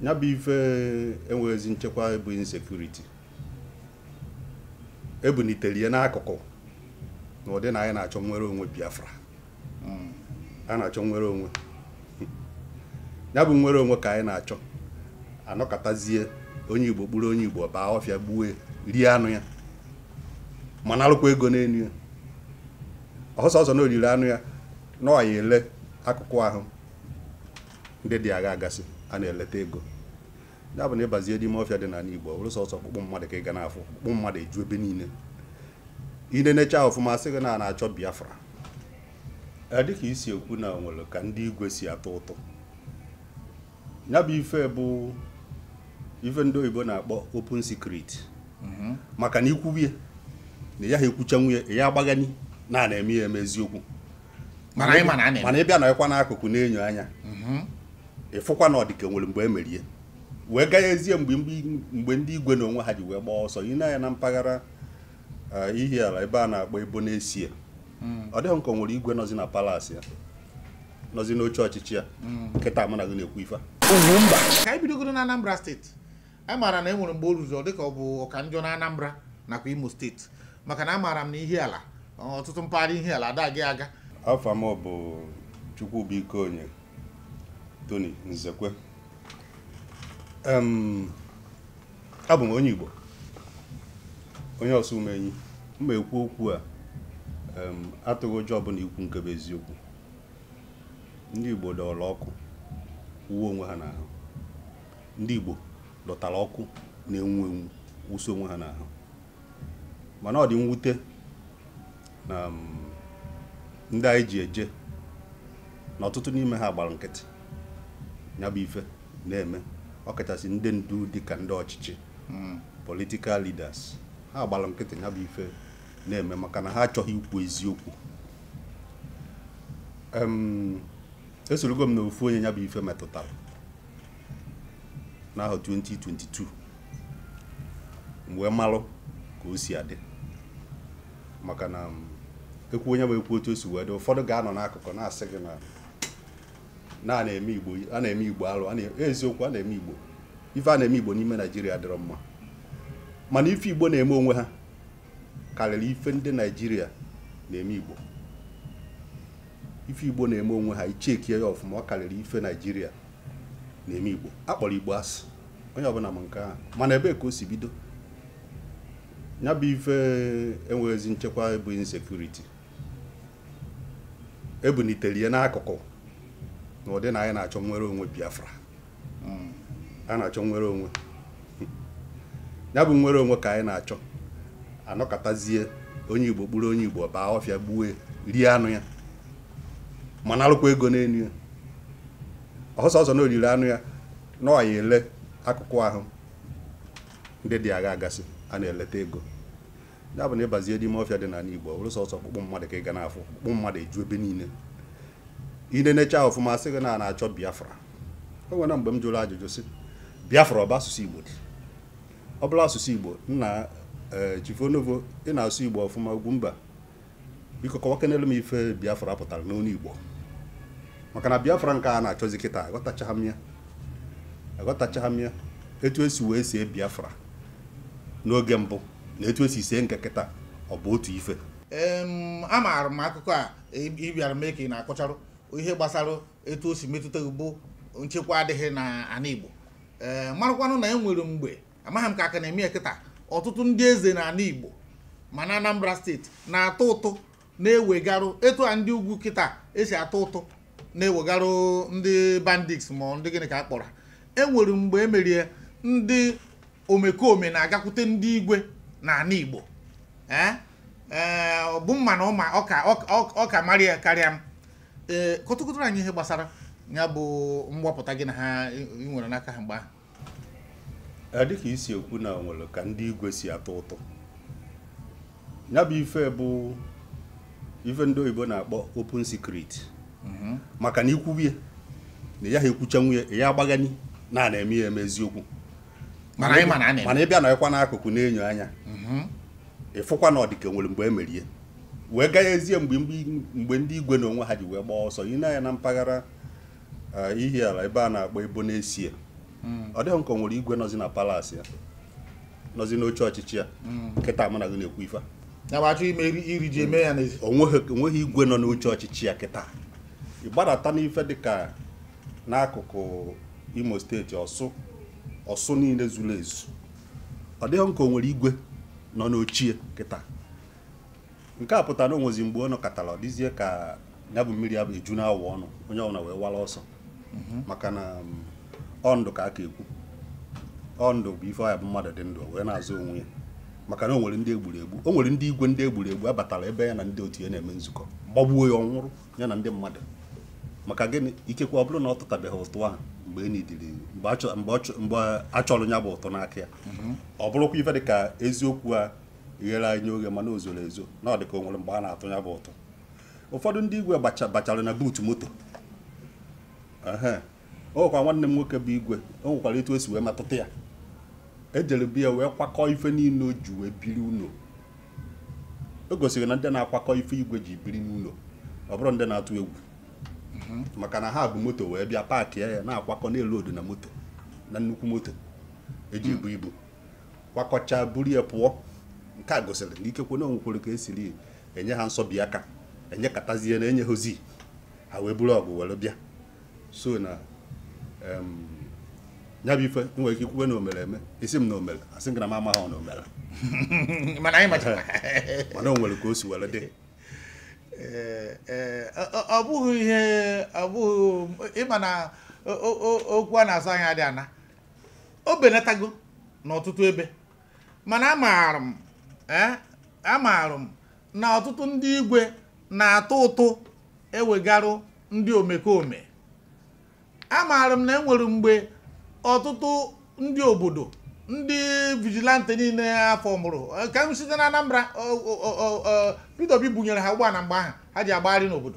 Ya bụ ife enweghịzi nchekwa bụ insecurity ebunitere ya n'akụkụ na ụdị na anyị na-achọ nnwere onwe Biafra. A na-achọ nnwere onwe, ya bụ nnwere onwe ka anyị na-achọ. Anọkọtazie onye Igbo kpụrụ onye Igbo baa ọfịa gbue rie anụ ya ma narụkwa ego n'enu ya, ọsọsọ na oriri anụ ya na ọ ya ele akụkụ ahụ ndị dị agha agasị a na-eleta ego. Ya bụ na ịbazie n'ime ọfịa dị n'ala Igbo, ọ bụrụ sọsọ ọkpụkpụ mmadụ ka ị ga na-afụ, ọkpụkpụ mmadụ eju ebe niile. Inenecha ọfụma sị gị na a na-achọ Biafra. Dịka isi ekwu na nwere ka ndị igwe si atụ ụtụ, ya bụ ife bụ ife ndị oyibo na-akpọ open secret, maka na ikwubie na ya ha ekwucha nwunye ya agbagani na a na-eme ya eme eziokwu, mana ị bịa nọkwa n'akụkụ na-enyo anya ịfụkwa na ọ dịka nwere mgbe e merie wee gaa ezie mgbe ndị igwe na onwe ha ji wee gbaa ọsọ. Ị na-anya na mpaghara Ihiala ebe a na-akpọ Ebo n'Esie, ọ dịghị nke nwere igwe nọzi na palace ya, nọzi n'oche ọchịchị ya nkịta mụ na gị na-ekwu ife. Ka anyị bidogoro na Anambra steeti, anyị maara na e nwere mgbe o ruru dịka ọ bụ ọkanjọ na Anambra nakwa Imo steeti, maka na amaara m na Ihiala ọtụtụ mpaghara Ihiala adaghị aga. Afa m bụ Chukwubuike Onye Tony Nzekwe. Abụ m onye Igbo, onye Ọsụmenyi. Mma ekwu okwu a atụghị ụjọ ọbụla ikwu nke bụ eziokwu. Ndị Igbo dọrọ ọkụ wuo onwe ha n'ahụ, ndị Igbo dọtara ọkụ na-enwu enwu wụso onwe ha n'ahụ. Mana ọ dị mwute na ndị anyị ji eje na ọtụtụ n'ime ha gbara nkịtị ya bụ ife na-eme, ọkachasị ndị ndu dịka ndị ọchịchị, political leaders, ha gbara nkịtị ya bụ ife na-eme maka na ha achọghị ikwu eziokwu. Esorogo m na ofu onye ya bụ ife metụtara n'ahọ 2022 mgbe malụ ka o si adị, maka na ekwu onye bụ ekwu otu o si wee dị. Ụfọdụ ga-anọ n'akụkụ na-asị gị na a na-eme Igbo, a na-eme Igbo alụ, eziokwu a na-eme Igbo. Ife a na-eme Igbo n'ime Naijiria dịrọ mma, mana ife Igbo na-eme onwe ha karịrị ife ndị Naijiria na-eme Igbo. Ife Igbo na-eme onwe ha ichekie ya ọfụma, ọ karịrị ife Naijiria na-eme Igbo. A kpọrọ Igbo asị, onye ọbụla ma nke ahụ, mana ebee ka o si bido? Ya bụ ife enweghịzi nchekwa bụ insecurity ebunitere ya n'akụkụ na ụdị na anyị na-achọ nnwere onwe Biafra. A na-achọ nnwere onwe, ya bụ nnwere onwe ka anyị na-achọ. Anọkọtazie onye Igbo kpụrụ onye Igbo baa ọfịa gbue rie anụ ya ma narụkwa ego n'enu ya, ọsọsọ na oriri anụ ya na ọ ya ele akụkụ ahụ ndị dị agha agasị a na-eleta ego. Ya bụ na ịbazie n'ime ọfịa dị n'ala Igbo, ọ bụrụ sọsọ ọkpụkpụ mmadụ ka ị ga na-afụ, ọkpụkpụ mmadụ eju ebe niile. Inenecha ọfụma sị gị na a na-achọ Biafra. O nwere mgbe m jụrụ ajụjụ sị, Biafra ọ bụ asụsụ Igbo dị? Ọ bụrụ asụsụ Igbo, nna Chifonovo, ị na-asụ Igbo ọfụma, ugwu mba, biko kọwakenelu m ife Biafra pụtara n'onu Igbo, maka na Biafra nke a na-achọzi kịta aghọtachaghị m ya etu esi wee sie Biafra n'oge mbụ na etu esi sie nke kịta, ọ bụ otu ife. Amaara m akụkọ a ị bịara mee ka ị na-akọcharụ ihe gbasara etu o si metụta bụ nchekwa adịghị na ala Igbo. Ee, marakwanụ na e nwere mgbe amaghị m ka aka na-eme ya kịta, ọtụtụ ndị eze na ala Igbo ma na Anambra steeti na-atụ ụtụ na-ewegarụ etu a ndị ugwu kịta esi atụ ụtụ na-ewegarụ ndị bandits ma ndị gịnị ka a kpọrọ. E nwere mgbe e merie ndị omekome na-agakwute ndị igwe na ala Igbo. Ee, ọ bụ mma na ọ ka mara ya karịa m. Ee, kọtụkọtụrụ anyị ihe gbasara ya bụ mgbapụta gị na ha ị nwere n'aka ha mgbe ahụ. Dịka isi ekwu na nwere ka ndị igwe si atụ ụtụ, ya bụ ife bụ ife ndị oyibo na-akpọ open secret, maka na ikwubie na ya ha ekwucha nwunye ya agbagani na a na-eme ya eme eziokwu, mana ị bịa nọkwa n'akụkụ na-enyo anya ịfụkwa na ọ dịka nwere mgbe e merie wee gaa ezie mgbe ndị igwe na onwe ha ji wee gbaa ọsọ. Ị na-anya na mpaghara Ihiala ebe a na-akpọ Ebo n'Esie, Ọ dịghị nke o nwere igwe nọzi na palace ya, nọzi n'oche ọchịchị ya kịta mụ na gị na-ekwu ife a. Ya bụ achọ ime iri ji eme ya n'ezi. Onweghị igwe nọ n'oche ọchịchị ya kịta. Ịgbadata n'ife dịka n'akụkụ Imo steeti, ọsụ niile zuru ezu, ọ dịghị nke o nwere igwe nọ n'ochie kịta. Nke a pụtara na o nwezi mgbe ọ nọkọtara, ọ dịzie ka ya bụ mmiri abụ eju na-awụ ọnụ, onye ọbụla wee wara ọsọ, maka na ọ ndụ ka aka ekwu, ọ ndụ bụ ife ọ ya bụ mmadụ dị ndụ wee na-azụ onwe ya. Maka na o nwere ndị egburu egbu, o nwere ndị igwe ndị egburu egbu abatara ebe ya na ndị otu ya na-eme nzukọ, gbagbuo ya, ọ nwụrụ ya na ndị mmadụ. Maka gịnị? Ikekwe ọ bụrụ na ọ tụtabeghị ụtụ ahụ mgbe e nidiri, mgbe a chọrọ ya bụ ụtụ n'aka ya. Ọ bụrụkwa ife dị ka eziokwu a ghere anyị oghe, mana o zoro ezo na ọ dị ka o nwere mgbe a na-atụ ya bụ ụtụ. Ụfọdụ ndị igwe bachara na buutu moto. O nwekwa nwanne m nwoke bụ igwe, o nwekwara etu o si wee metụta ya. Ejere biya wee kwakọọ ife niile o ji wee biri ụlọ. O gosiri na ndị na-akwakọ ife igwe ji biri n'ụlọ, ọ bụrụ ndị na-atụ egwu, maka na ha bụ moto wee bịa paakị ya na-akwakọ n'elu odu na moto, na nnukwu moto eji ebu ibu, kwakọchaa buru ya pụọ. Nke a gosiri na ikekwe na onwekwere ka esiri enye ha nsọbi aka, enyekọtazie na enye ha ozi, ha wee buru ọgụ were bịa. So na ya bụ ife nwere ike ikwuwe na omere eme, isi m na omere, asị gị na m amaghị na omere, mana anyị machara, mana o nwere ka o si were dị. Ọ bụghị ihe, ọ bụghị ịma na okwu a na-asụ anya dị ana, o benatago n'ọtụtụ ebe, mana amaara m na ọtụtụ ndị igwe na-atụ ụtụ ewegarụ ndị omekome. Amaara m na enwere mgbe ọtụtụ ndị obodo, ndị vigilante niile afọ mụrụ ka m site na Anambra, Peter Obi bunyere ha ụgbọala mgbe ahụ ha ji agbagharị n'obodo.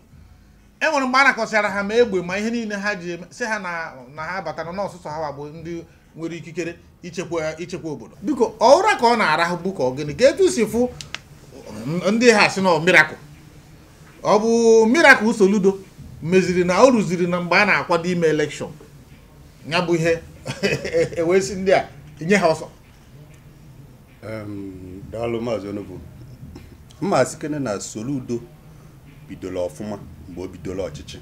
E nwere mgbe a nakọsịara ha ma egbe ma ihe niile ha ji eme, sị ha na ha batara n'ọsụsọ ha bụ ndị nwere ikikere ichekwa obodo. Biko, ọ ụra ka ọ na-arahụ bụ ka ọ gịnị ka etu si fụ ndị ha si na miracle, ọ bụ miracle Soludo meziri na o ruziri na mgbe a na-akwado ime elekshọn, ya bụ ihe ewee si ndị a nye ha ọsọ. Daalụ Maazị Onugbu. Mma sikene na Soludo bidoro ọfụma mgbe o bidoro ọchịchị,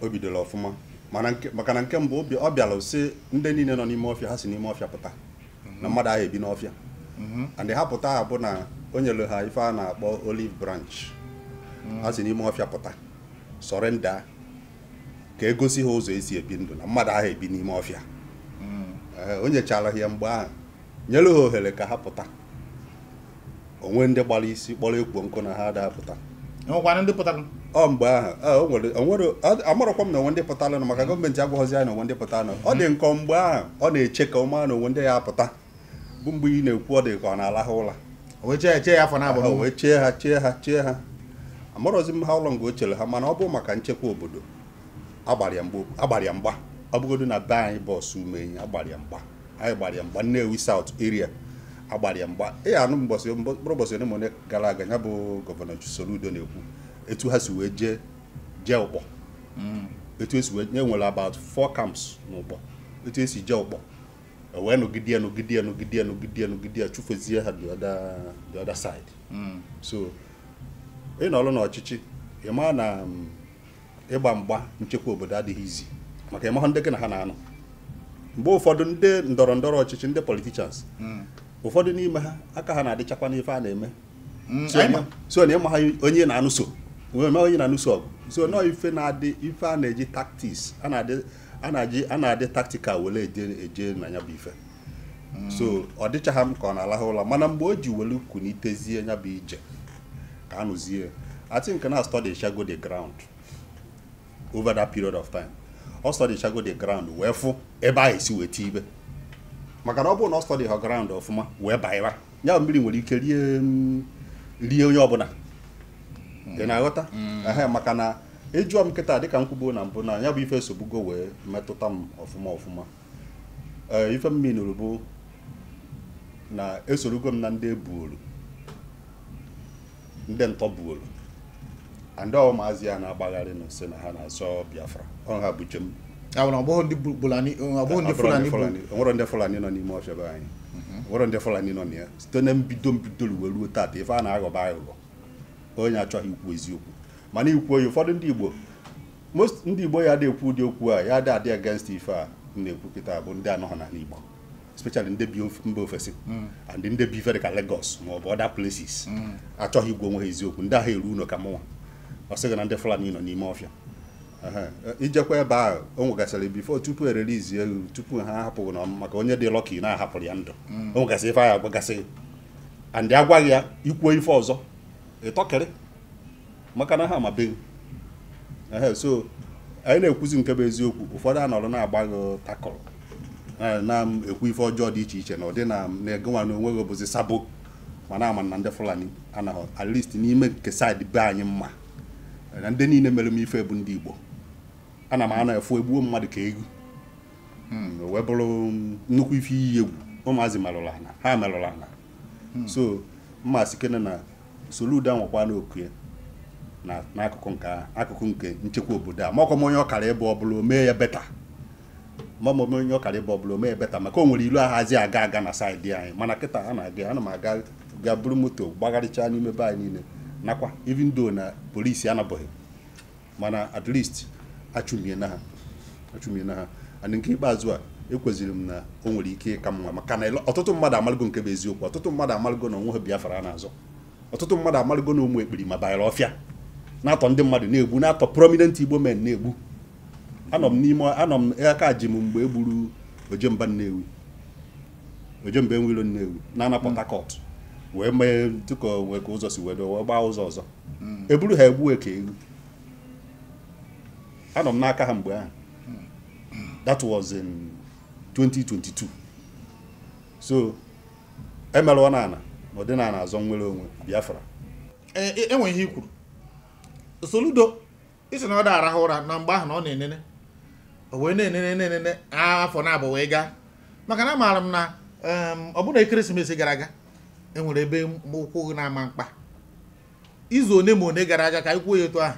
o bidoro ọfụma, mana maka na nke mbụ ọ bịara sị ndị niile nọ n'ime ọfịa ha si n'ime ọfịa pụta, na mmadụ ahụ ebi n'ọfịa, and ha pụta ha bụ na o nyere ha ife a na-akpọ olive branch, ha si n'ime ọfịa pụta surrender ka egosi ha ụzọ esi ebi ndụ na mmadụ ahụ ebi n'ime ọfịa. O nyechara ha ya mgbe ahụ, nyere ha ohere ka ha pụta. Onwe ndị gbara isi kpọrọ ekwo nkụ na ha ada pụta. Enwekwana ndị pụtara? Ọ mgbe ahụ o nwere amarọkwa m na onwe ndị pụtara nụ, maka gọọmenti agwaghọzi anyị na onwe ndị pụtara nụ. Ọ dị nkọ mgbe ahụ ọ na-eche ka ụmụ na onwe ndị ya apụta, bụ mgbe ị na-ekwu ọ dị ka ọ na-alahụ ụla. O wee chee ya afọ na abụọ. Wee chee ha chee ha chee ha, amarọzi m ha ụlọ nga o chere ha, mana ọ bụ maka nchekwa obodo agbara ya mgba. Ọ bụgodu na be anyị bọsụ umenyi agbara ya mgba, anyị gbara ya mgba Nnewi South area agbara ya mgba. Ị anụ mkpụrụ ụbọchị ole ma ole gara aga, ya bụ gọvanọ Soludo na-ekwu etu ha si wee jee jee ụkpọ, etu esi wee nye nwere about 4 camps n'ụkpọ, etu esi jee ụkpọ wee nọgide nọgide nọgide nọgide nọgide chụfezie ha the other side. So ị nọrọ n'ọchịchị, ị maa na ịgba mgba nchekwa obodo adịghị izi, maka ịmahụ ndị gị na ha na-anọ. Mgbe ụfọdụ ndị ndọrọ ndọrọ ọchịchị, ndị politicians, ụfọdụ n'ime ha aka ha na-adịchakwa n'ife a na-eme, so na ịma ha onye na-anụso onye na-anụso ọgụ. So nọọ ife na-adị ife a na-eji tactics a na-adị tactical were eje na ya bụ ife. So ọ dịchaghị m ka ọ na-alahụ ụla, mana mgbe o ji were kunitezie ya bụ ije ka anụzie, I think na study shago the ground over that period of time. Ọ study shago the ground wee fụ ebe ahụ esi wee tie ibe, maka na ọ bụrụ na ọ study ha ground ọfụma wee banyere ya, mmiri nwere ike rie onye ọbụla. Ị na-aghọta? Maka na ịjụọ m nkịta dịka m kwubuo na mbụ na ya bụ ife esogbugo wee metụta m ọfụma ọfụma. Ife m minuru bụ na esorogo m na ndị ebuolu, ndị ntọ buolu, ndị ụmụazị ya na-agbagharị na sị na ha na-azọ Biafra. Ọ ha buche m Onwere ndị Fulani nọ n'ime ọfịa be anyị, nwere ndị Fulani nọ na ya site na mbido wee ruo taata. Ife a na-aghọba aghụghọ, onye achọghị ikwu eziokwu. Mana ikwu oyi, ụfọdụ ndị Igbo, most ndị Igbo ya adị ekwu ụdị okwu a, ya adị adị against ife a m na-ekwu kịta, bụ ndị anọghị n'ala Igbo, especially ndị bi mba ofesi and ndị bi ife dịka Lagos ma ọ bụ other places, achọghị igwu onwe ha eziokwu. Ndị ahụ eru ụlọ ka mụnwa, ọ sịghị na ndị Fulani nọ n'ime ọfịa. Ijekwa ebe ahụ o nwegasịrị before, tupu erelizi elu, tupu ha hapụghị na maka onye dị lucky na-ahapụrụ ya ndụ, o nwegasị ife ahụ agwagasị and agwaghị ya ikwuo ife ọzọ ịtọkịrị, maka na ha amabeghị. Ehe, so anyị na-ekwuzi nke bụ eziokwu. Ụfọdụ anọrọ na-agbaghị takụrụ, na-ekwu ife ọjọọ dị iche iche na ụdị na na-egonwa na onwe gị bụzi sabo. Mana ama na ndị Fulani anaghị, at least n'ime nke side be anyị mma na ndị niile mere m ife bụ ndị Igbo. Ana m anọ efu egbuo mmadụ ka egwu wee bụrụ nnukwu ife iyi egwu. Ụmụazị merụrụ ana, ha merụrụ ana. So mma sikene na Soludo anwakwa na oku ya na n'akụkụ nke akụkụ nke nchekwa obodo a. Makwa m onye ọkara ịbụ ọbụla o mee ya better, ma m onye ọkara ịbụ ọbụla o mee ya better, maka o nwere ilu ahazi aga aga na side anyị. Mana kịta a na-aga, ana m aga ga buru moto gbagharịchaa n'ime be anyị niile, nakwa even though na polisi anabụghị, mana at least achụmie na ha, achụmie na ha. And nke ikpeazụ a, ekweziri m na o nwere ike ịka mma, maka na ọtụtụ mmadụ amalụgo nke bụ eziokwu. Ọtụtụ mmadụ amalụgo na onwe ha Biafra na-azọ. Ọtụtụ mmadụ amalụgo na ụmụ ekpiri ma banyere ọfịa na-atọ ndị mmadụ na-egbu, na-atọ prominent Igbo men na-egbu. Anọ m n'ime, anọ m aka ji m mgbe e gburu Ojemba Nnewi, Ojemba Enwilo Nnewi na-ana Port Harcourt, wee mee dịka onwe ka ụzọ si wee doo, wee gbaa ụzọ ọzọ, eburu ha egbu ka egwu. Anọ m n'aka ha mgbe ahụ. That was in 2022. So emerụọ na ana na ọdịnala azọ nwere onwe Biafra. Enwe ihe i kwuru, Soludo, isi na ọ da arahụ ụra na mgbe ahụ na ọ na-enene, o wee na-enene na-enene afọ na-abụ wee gaa, maka na amaara m na ọ bụna ekeresimesi gara aga enwere ebe ụkwụ gị na-ama mkpa. Izu one ma one gara aga, ka anyị kwuo ya etu ahụ,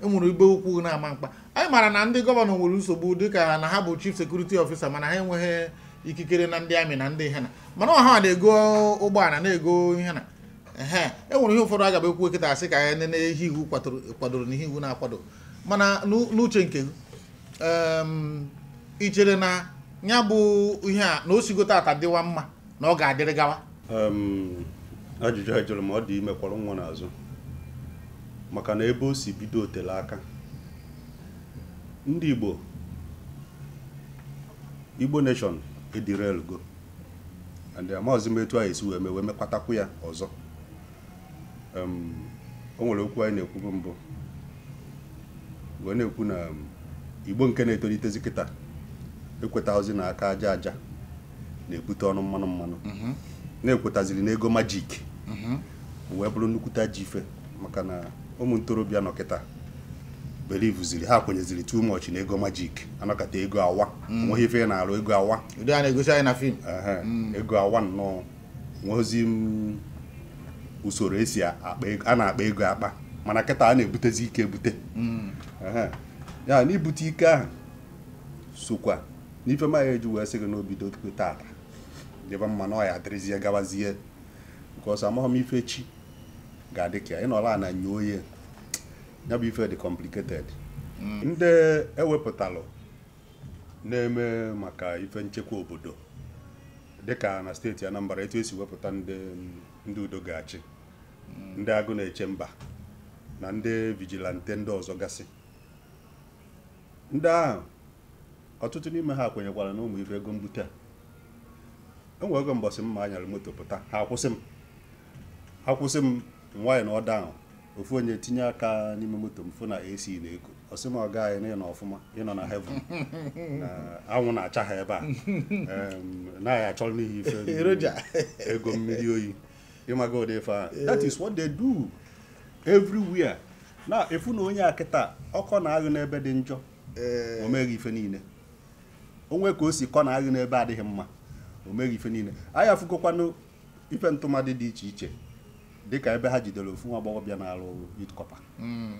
enwere ebe ụkwụ gị na-ama mkpa. Anyị maara na ndị governor nwere nsogbu, dịka na ha bụ chief security officer, mana ha enweghị ikikere na ndị amị na ndị ihe na, mana ọha na-ego ụgbọala, na-ego ihe na ehe. Enwere ihe ụfọdụ agaba ekwu kịta, asị ka anyị nene ihe iwu kwadoro na ihe iwu na-akwado. Mana n'uche nke gị, ị chere na ya bụ ihe a na o sigo tata dịwa mma, na ọ ga-adịrị gawa? Ajụjụ a jụrụ m, ọ dị ime kwọrọ nwa n'azụ, maka na ebe o si bido otele aka. Ndị Igbo, Igbo nation edirelgo and amaghịzi m etu anyị esi wee mee wee mekwatakwu ya ọzọ. O nwere okwu anyị na-ekwubu mbụ, wee na-ekwu na Igbo nke na-etolitezi kịta ekwetaghịzi na aka aja aja na-ebute ọnụ mmanụ mmanụ, na-ekwetaziri n'ego magic wee bụrụ nnukwute ajọ ife, maka na ụmụ ntorobịa nọ kịta belivuziri, ha kwenyeziri too much na ego magic. Anọkata ego awa, onweghị ife ị na-arụ, ego awa. Ụdị a na-egosi anyị na film. Ehe, ego awa nnọọ. Nweghịzi m usoro esi akpa ego, a na-akpa ego akpa, mana kịta a na-ebutezi ike ebute. Ehe. Ya na ibute ike ahụ sokwa n'ife maya eji wee sị gị n'obido tata dịba mma na ọ ya adịrịzie gawazie nke ọsọ. Amaghị m ife chi ga-adị ka ya ịnọrọ ana nyoo ya. Ya bụ ife dị complicated. Ndị ewepụtalụ na-eme maka ife nchekwa obodo, dịka na steeti Anambra, etu esi wepụta ndị udo ga-achị, ndị agụ na-eche mba na ndị vigilante, ndị ọzọ gasị, ndị ahụ ọtụtụ n'ime ha kwenyekwara na ụmụ ife ego mbute a. Enwere oge mbọsị mma anyara moto pụta, ha akwụsị m, ha kwụsị m nwanyị na ọda ahụ. Ofu onye tinye aka n'ime moto m, fụ na AC na-eko. Ọ sị m, ọga anyị, na ịnọ ọfụma, ịnọ na heaven, na anwụ na-acha ha ebe a, naghị achọrọ n'ihi ife Roger. Ego mmiri oyi, ịmaga ụdị ife ahụ. That is what they do everywhere. Na efu na onye a kịta ọkọ na-aghụ n'ebe dị njọ, o meghị ife niile onwe ka o si kọ na-aghụ n'ebe adịghị mma, o meghị ife niile. Anyị afụgokwanụ ife ntụmadị dị iche iche, dịka ebe ha jidere ofu nwa agbọghọbịa na-arụ itkọpa,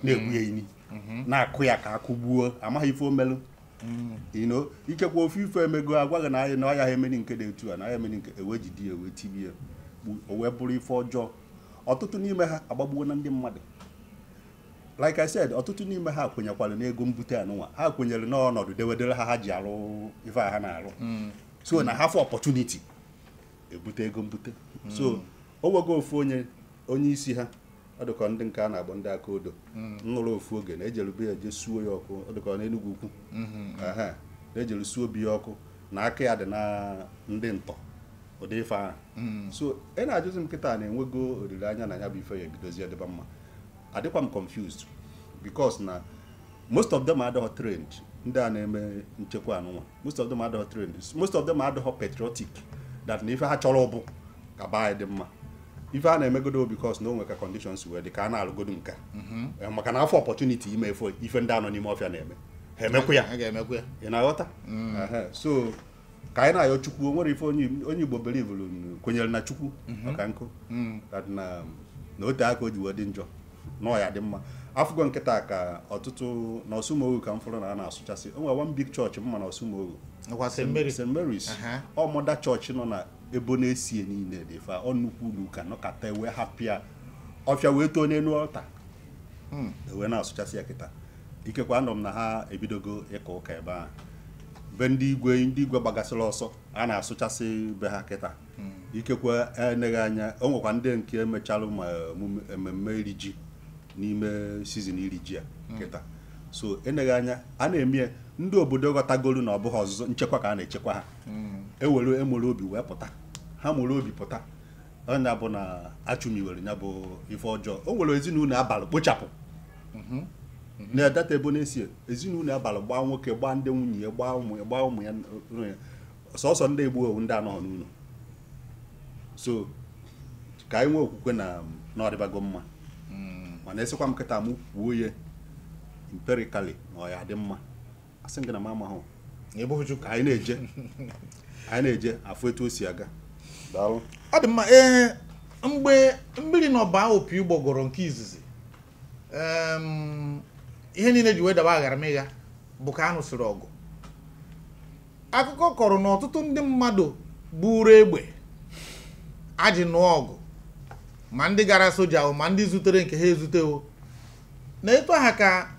na-egbu ya ini, na-akụ ya ka akụgbuo, amaghị ife omelụ. Ino ikekwe ofu ife emego agwaghị na anyị na ọya ha emeni nke dị etu a na ya emeni nke ewe jide ya wee tibi ya, o wee bụrụ ife ọjọọ. Ọtụtụ n'ime ha agbagbuo na ndị mmadụ. Like I said, ọtụtụ n'ime ha kwenyekwara n'ego mbute anụnwa. Ha kwenyere n'ọnọdụ dewedere ha, ha ji arụ ife a ha na-arụ. So na ha fụ opportunity ebute ego mbute. So o nwego ofu onye onye isi ha, ọ dịka ndị nke a na-akpọ ndị aka odo, nnụrụ ofu oge na ejere be ya je suo ya ọkụ. Ọ dịka n'Enugwu Ukwu. Ehe, na ejere suo bi ya ọkụ na aka ya dị na ndị ntọ ụdị ife ahụ. So ị na-ajụzi m kịta na-enwego olileanya na ya bụ ife ya ebidozie dịba mma? Adịkwa m confused because na most of them adịghọ trained. Ndị a na-eme nchekwa anụnwa, most of them adịghọ trained, most of them adịghọ patriotic, that na ife ha chọrọ bụ ka be anyị dị mma. Ife a na-emegodo because na o nwe ka conditions wee dị ka a na-alụgodo nke a. Maka na afọ opportunity ime ife, ife ndị anọ n'ime ọfịa na-eme, ha emekwa ya. A ga-emekwa ya. Ị na-aghọta? Ehe. So ka anyị na-ayọ Chukwu. O nwere ife onye Igbo belivuru, kwenyere na Chukwu ọka nkụ, that na ote aka o ji wee dị njọ na ọ ya dị mma. Afụgo nkịta ka ọtụtụ na Ọsụmogu ka m fụrụ na a na-asụchasị. O nwere one big church mma na Ọsụmogu. Nakwa St. Mary. St. Mary's. Ọ mother church nọ na ebo na-esie niile dị fa. Ọ nnukwu ụlọ ụka nọkata wee hapụ ya ọfịa wee too n'elu ọta wee na-asụchasị ya kịta. Ikekwe anọ m na ha ebidogo ịka ụka ebe ahụ. Be ndị igwe gbagasịrị ọsọ, a na-asụchasị be ha kịta. Ikekwe eneghị anya, o nwekwa ndị nke emechalụ ma ememme iri ji n'ime season iri ji a kịta. So eneghị anya a na-eme ya, ndị obodo ghọtagolu na ọ bụghị ọzụzụ nchekwa ka a na-echekwa ha. Ewere emere obi wee pụta, ha mụrụ obi pụta. Ọnya bụ na achụmiwere ya bụ ife ọjọọ. O nwere ezinụlọ abalị kpochapụ na data ebe na-esi ezinụlọ abalị gbaa nwoke, gbaa ndị nwunye ya, gbaa ụmụ ya, gbaa ụmụ ya ya. Sọsọ ndị egbu owu ndị anọghị n'ụlọ. So ka anyị nwee okwukwe na ọ dịbago mma. Mana esikwa m kịta m kwuo ya empirically na ọ ya dị mma, asị m gị na m amahụ. Ịbụghị Chukwu. Ka anyị na-eje afụ etu o si aga. Daalụ. Ọ dị mma. Ee, mgbe mmiri na ọba opi ụgbọgọrọ nke izizi, ihe niile ji wee daba agharamịgha bụ ka a nụsịrị ọgụ. Akụkọ kọrọ na ọtụtụ ndị mmadụ buru egbe ajị nụọ ọgụ, ma ndị gara soja o, ma ndị zutere nke ha ezutewo na etu aha ka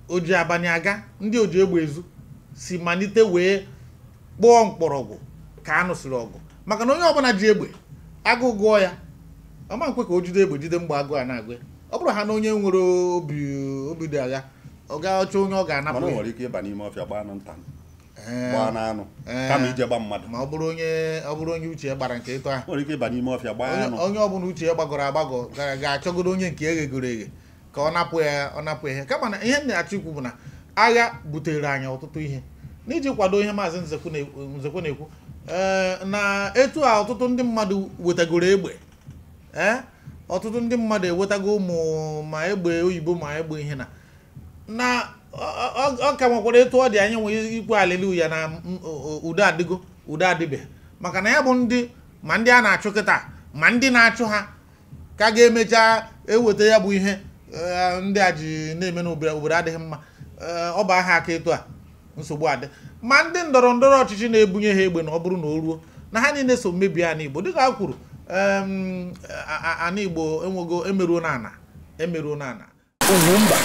oji abalị aga, ndị oji egbe ezu si malite wee kpụọ mkpọrọgwụ ka a nụsịrị ọgụ. Maka na onye ọbụla ji egbe, agụụ gụọ ya, ọma nkwe ka o jide egbe, jide mgbe agụụ a na-agụ ya. Ọ bụrụ ha na onye nwere obi dị agha, ọ ga-achọ onye ọ ga-anapụ Mana o ya. nwere ike ịba n'ime ọfịa gbaa anụ nta, Ee, gbaa n'anụ Ee. kama ije gba mmadụ. Ma ọ bụrụ onye uche ya gbara nke ịtọ ahụ. O nwere ike ịba n'ime ọfịa gbaa Onye anụ. Onye ọbụla uche ya gbagọrọ agbagọ ga-achọgodo onye nke eghegoro eghe ka ọ napụ ya, ọ napụ ihe. Kama na ihe m na-achọ ikwu bụ na agha butere anyị ọtụtụ ihe. N'iji kwado ihe Maazị Nzekwu na-ekwu, ee, na etu a ọtụtụ ndị mmadụ wetagoro egbe, ee, ọtụtụ ndị mmadụ ewetago ụmụ ma egbe oyibo ma egbe ihe na ọ ka nwekwara etu ọ dị. Anyị nwere ikwe aleluya na udo adịgo, udo adịbe. Maka na ya bụ ndị ma ndị a na-achụ kịta ma ndị na-achụ ha ka ga-emecha eweta ya bụ ihe. Ndị a ji na-eme n'obodo, obodo adịghị mma. Ọ bụ aha aka etu a nsogbu adị, ma ndị ndọrọ ndọrọ ọchịchị na-ebunye ha egbe, na ọ bụrụ na o ruo na ha niile so mebie ana Igbo. Dịka a kwuru, ana Igbo enwego emeruo n'ana, emeruo n'ana. Ugwumba.